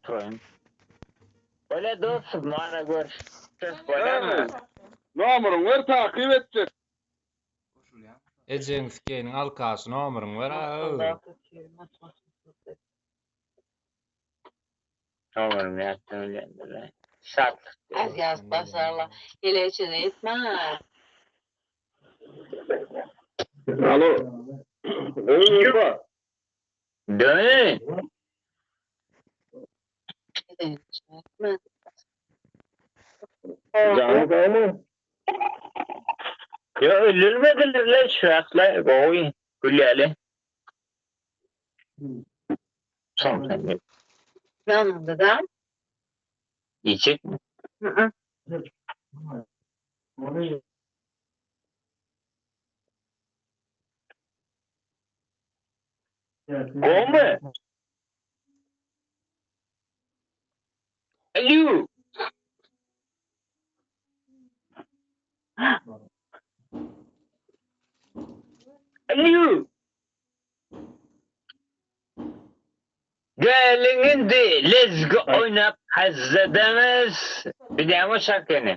Oturaýyn. Bolýa dostum mana görüşjek bolýamy? Nomeryňy ber takyp etjek. Ejeň sikeýiniň alkaşy nomeryňy ber a. Nomerymy ýatdan bilýändirle. Şatlyk. Az ýaz başarla. Hele içine etme. Alo. Gowy Wepa. Dön. Janyň sagmy? Ýok öldürmediler şu wagtlar gowy gülýäli. Ýanyňda da. Iýjekmi? Gowmy? Alo. Alo. Geliň indi lezgi oýnap hezzedeňiz. Bilýäňmi şarkyny?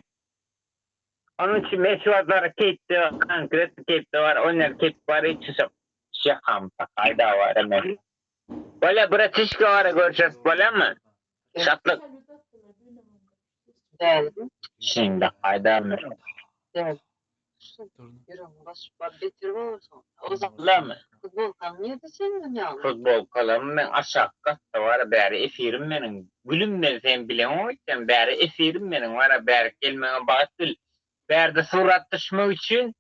Onuň üçin meşhurlar keýpde konkret keýpde bar, oýnar keýp bar içi şok. Şaham haýda bar men. Bolýa bratişka bar görüşeris bolýamy? Şatlyk. Däl. Şimdi haýda Däl. Ýüregiň basyp bar beter bolarsyň. O zaman Bolýamy? futbolkaň nirde seniň ýaly? Futbolkalarym meň aşak gatda bar bäri efirim meniň. Gülüm men sen bileňok öýtýän bäri efirim meniň bar bärik gelmegiňe bagt bil. Bärde surat düşmek üçin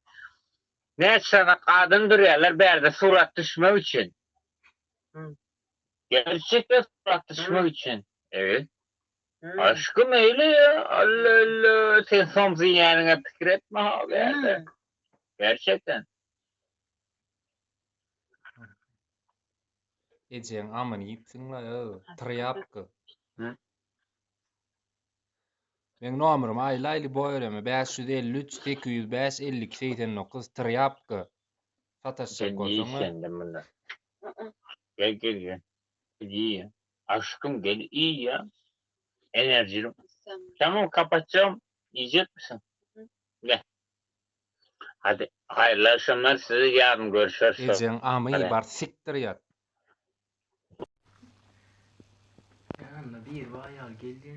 näçe sanak adam durýarlar bärde surat düşmek üçin. Gerçekten surat düşmek üçin. Evet. Aşkym eýle ya. Alla alla sen somsa iýeniňe pikir etme ha bärde. Gerçekten. Ejeň amyny iýipsiň-la, trýapka. Meň nomerim aýly-aýly boýereme 553 805 52 89 trýapka. Sataşjak Sen bolsaň iý sende munda. Gel gel gel. Iý. Aşkym gel iý ya. Enerjili. Tamam kapatacağım. Yiyecek misin? Gel. Hadi hayırlı akşamlar size yarın görüşürüz. Ejeň amy bar sikdir ýat. Ýanynda biri bar ýaly geldi.